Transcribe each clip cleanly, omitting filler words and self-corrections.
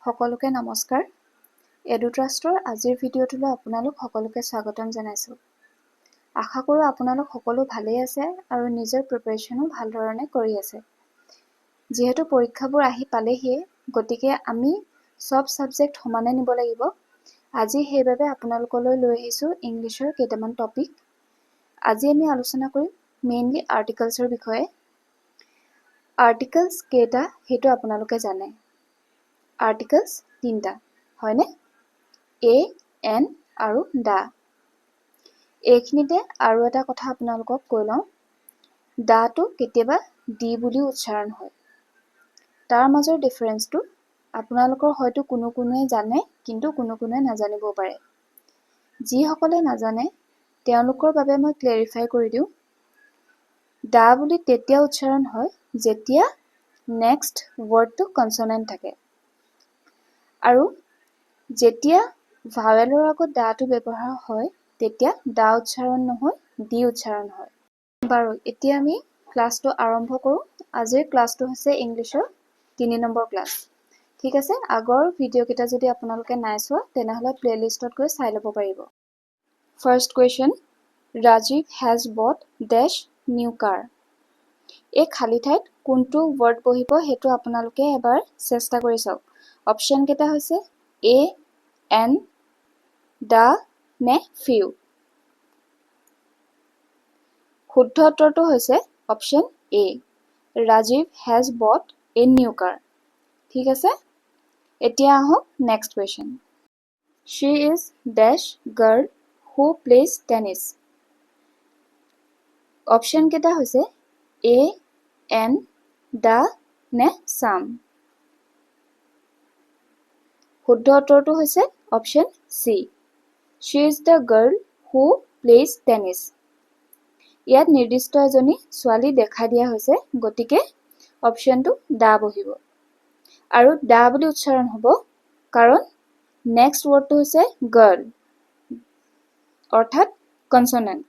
সকলোকে নমস্কাৰ। এডুট্ৰাষ্টৰ আজিৰ ভিডিঅ'টোলৈ আপোনালোক সকলোকে স্বাগতম জনাইছোঁ। আশা কৰোঁ আপোনালোক সকলো ভালেই আছে আৰু নিজৰ প্ৰিপেৰেশ্যনো ভাল ধৰণে কৰি আছে। যিহেতু পৰীক্ষাবোৰ আহি পালেহিয়ে, গতিকে আমি চব ছাবজেক্ট সমানে নিব লাগিব। আজি সেইবাবে আপোনালোকলৈ লৈ আহিছোঁ ইংলিছৰ কেইটামান টপিক। আজি আমি আলোচনা কৰিম মেইনলি আৰ্টিকলছৰ বিষয়ে। আৰ্টিকলছ কেইটা, সেইটো আপোনালোকে জানে। আৰ্টিকলছ তিনিটা, হয়নে? এ, এন আৰু দা। এইখিনিতে আৰু এটা কথা আপোনালোকক কৈ লওঁ, দাটো কেতিয়াবা ডি বুলিও উচ্চাৰণ হয়। তাৰ মাজৰ ডিফাৰেঞ্চটো আপোনালোকৰ হয়তো কোনো কোনোৱে জানে, কিন্তু কোনো কোনোৱে নাজানিবও পাৰে। যিসকলে নাজানে, তেওঁলোকৰ বাবে মই ক্লেৰিফাই কৰি দিওঁ। দা বুলি তেতিয়া উচ্চাৰণ হয় যেতিয়া নেক্সট ৱৰ্ডটো কনচনেণ্ট থাকে আৰু যেতিয়া ভাৱেলৰ আগত দাটো ব্যৱহাৰ হয়, তেতিয়া দা উচ্চাৰণ নহয়, ডি উচ্চাৰণ হয়। বাৰু, এতিয়া আমি ক্লাছটো আৰম্ভ কৰোঁ। আজিৰ ক্লাছটো হৈছে ইংলিছৰ 3 নম্বৰ ক্লাছ, ঠিক আছে? আগৰ ভিডিঅ'কেইটা যদি আপোনালোকে নাই চোৱা, তেনেহ'লে প্লে'লিষ্টত গৈ চাই ল'ব পাৰিব। First question, Rajiv has bought dash new car. এই খালী ঠাইত কোনটো ৱৰ্ড বহিব, সেইটো আপোনালোকে এবাৰ চেষ্টা কৰি চাওক। অপশ্যনকেইটা হৈছে এ, এন, the নে ফিউ। শুদ্ধ উত্তৰটো হৈছে option A, Rajiv has bought a new car. ঠিক আছে, এতিয়া আহক next question. She is dash girl who plays tennis. অপশ্যনকেইটা হৈছে এ, এন, the নে চাম। শুদ্ধ উত্তৰটো হৈছে option C, she is the girl who plays tennis. ইয়াত নিৰ্দিষ্ট এজনী ছোৱালী দেখা দিয়া হৈছে, গতিকে অপশ্যনটো দা বহিব আৰু দা বুলি উচ্চাৰণ হ'ব, কাৰণ নেক্সট ৱৰ্ডটো হৈছে গাৰ্ল, অৰ্থাৎ কনচনেণ্ট।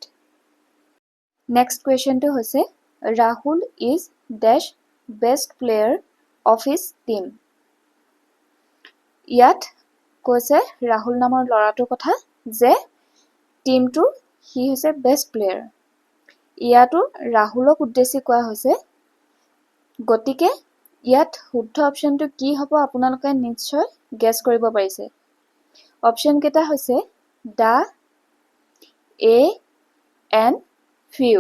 নেক্সট কুৱেশ্যনটো হৈছে, Rahul is dash best player of his team. ইয়াত কৈছে ৰাহুল নামৰ ল'ৰাটোৰ কথা যে টীমটোৰ সি হৈছে বেষ্ট প্লেয়াৰ। ইয়াতো ৰাহুলক উদ্দেশ্যি কোৱা হৈছে, গতিকে ইয়াত শুদ্ধ অপশ্যনটো কি হ'ব, আপোনালোকে নিশ্চয় গেছ কৰিব পাৰিছে। অপশ্যনকেইটা হৈছে the, A, N, few.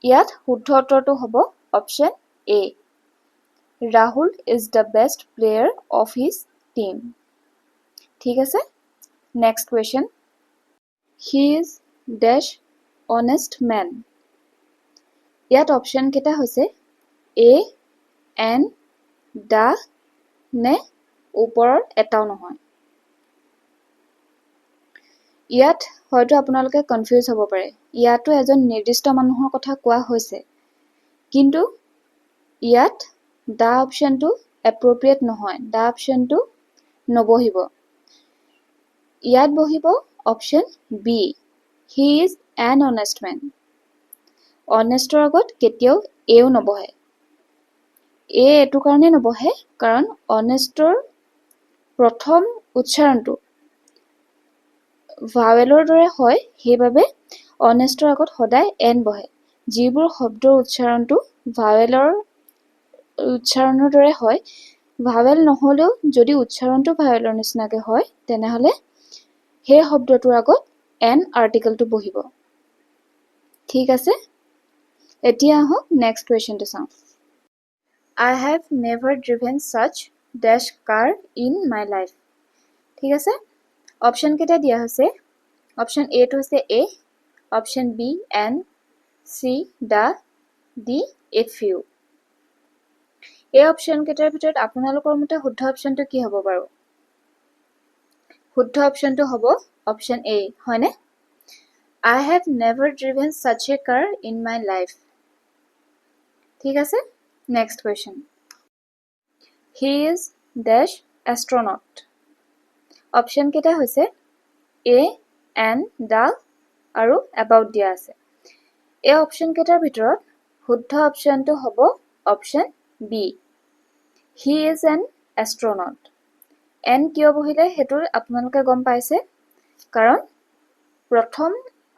ইয়াত শুদ্ধ উত্তৰটো হ'ব option A, Rahul is the best player of his team. ঠিক আছে, next question. He is dash honest man. ইয়াত অপশ্যনকেইটা হৈছে এ, এন, the নে ওপৰৰ এটাও নহয়। ইয়াত হয়তো আপোনালোকে কনফিউজ হ'ব পাৰে। ইয়াতো এজন নিৰ্দিষ্ট মানুহৰ কথা কোৱা হৈছে, কিন্তু ইয়াত দা অপশ্যনটো এপ্ৰপ্ৰিয়েট নহয়। দা অপশ্যনটো নবহিব। ইয়াত বহিব option B, he is an honest man. অনেষ্টৰ আগত কেতিয়াও এও নবহে। এ এইটো কাৰণে নবহে, কাৰণ অনেষ্টৰ প্ৰথম উচ্চাৰণটো ভাৱেলৰ দৰে হয়। সেইবাবে অনেষ্টৰ আগত সদায় এন বহে। যিবোৰ শব্দৰ উচ্চাৰণটো ভাৱেলৰ উচ্চাৰণৰ দৰে হয়, ভাৱেল নহ'লেও যদি উচ্চাৰণটো ভাৱেলৰ নিচিনাকৈ হয়, তেনেহ'লে সেই শব্দটোৰ আগত এন আৰ্টিকলটো বহিব। ঠিক আছে, এতিয়া আহক নেক্সট কুৱেশ্যনটো চাওঁ। I have never driven such dash car in my life. ঠিক আছে, অপশ্যনকেইটা দিয়া হৈছে। অপশ্যন এটো হৈছে A, option B an, C the, D a few. এই অপশ্যনকেইটাৰ ভিতৰত আপোনালোকৰ মতে শুদ্ধ অপশ্যনটো কি হ'ব বাৰু? শুদ্ধ অপশ্যনটো হ'ব অপশ্যন এ, হয়নে? I have never driven such a car in my life. ঠিক আছে, next question. He is dash astronaut. অপশ্যনকেইটা হৈছে এ, এন, the আৰু এবাউট দিয়া আছে। এই অপশ্যনকেইটাৰ ভিতৰত শুদ্ধ অপশ্যনটো হ'ব option B, he is an astronaut. N কিয় বহিলে সেইটো আপোনালোকে গম পাইছে, কাৰণ প্ৰথম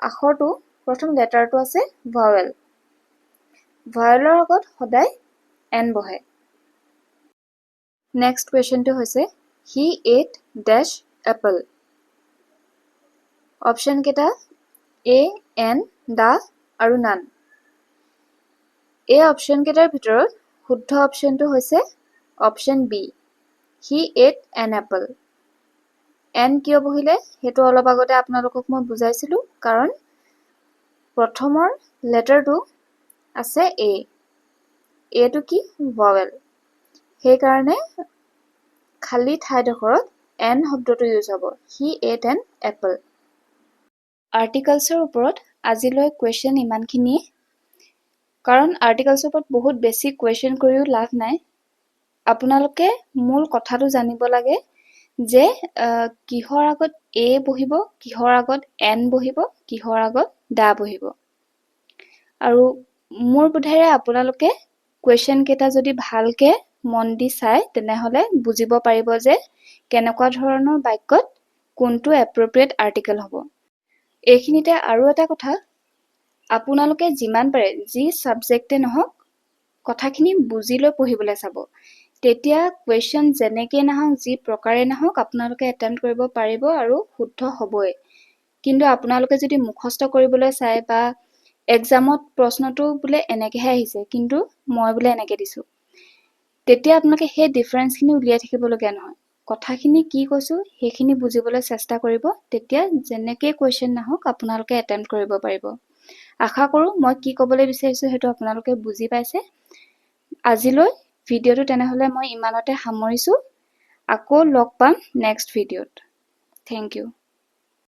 আখৰটো, প্ৰথম লেটাৰটো আছে ভাৱেল। ভাৱেলৰ আগত সদায় এন বহে। নেক্সট কুৱেশ্যনটো হৈছে, "He ate dash apple." অপশ্যনকেইটা A, N, the আৰু নান। এই অপশ্যনকেইটাৰ ভিতৰত শুদ্ধ অপশ্যনটো হৈছে option B, "He ate an apple." N কিয় বহিলে সেইটো অলপ আগতে আপোনালোকক মই বুজাইছিলোঁ, কাৰণ প্ৰথমৰ লেটাৰটো আছে এ। এটো কি? ভাৱেল। সেইকাৰণে খালী ঠাইডোখৰত এন শব্দটো ইউজ হ'ব। "He ate an apple." আৰ্টিকলছৰ ওপৰত আজিলৈ কুৱেশ্যন ইমানখিনিয়ে, কাৰণ আৰ্টিকলছৰ ওপৰত বহুত বেছি কুৱেশ্যন কৰিও লাভ নাই। আপোনালোকে মূল কথাটো জানিব লাগে যে কিহৰ আগত এ বহিব, কিহৰ আগত এন বহিব, কিহৰ আগত দা বহিব। আৰু মোৰ বোধেৰে আপোনালোকে কুৱেশ্যনকেইটা যদি ভালকৈ মন দি চায়, তেনেহ'লে বুজিব পাৰিব যে কেনেকুৱা ধৰণৰ বাক্যত কোনটো এপ্ৰপ্ৰিয়েট আৰ্টিকেল হ'ব। এইখিনিতে আৰু এটা কথা, আপোনালোকে যিমান পাৰে যি ছাবজেক্টে নহওক কথাখিনি বুজি লৈ পঢ়িবলৈ চাব। তেতিয়া কুৱেশ্যন যেনেকেই নাহক, যি প্ৰকাৰে নাহক, আপোনালোকে এটেম্প্ট কৰিব পাৰিব আৰু শুদ্ধ হ'বই। কিন্তু আপোনালোকে যদি মুখস্থ কৰিবলৈ চায় বা এক্সামত প্ৰশ্নটো বোলে এনেকৈহে আহিছে, কিন্তু মই বোলে এনেকৈ দিছোঁ, তেতিয়া আপোনালোকে সেই ডিফাৰেঞ্চখিনি উলিয়াই থাকিবলগীয়া নহয়। কথাখিনি কি কৈছোঁ সেইখিনি বুজিবলৈ চেষ্টা কৰিব। তেতিয়া যেনেকেই কুৱেশ্যন নাহক, আপোনালোকে এটেম্প্ট কৰিব পাৰিব। আশা কৰোঁ মই কি ক'বলৈ বিচাৰিছোঁ সেইটো আপোনালোকে বুজি পাইছে। আজিলৈ ভিডিঅ'টো তেনেহ'লে মই ইমানতে সামৰিছোঁ। আকৌ লগ পাম নেক্সট ভিডিঅ'ত। Thank you.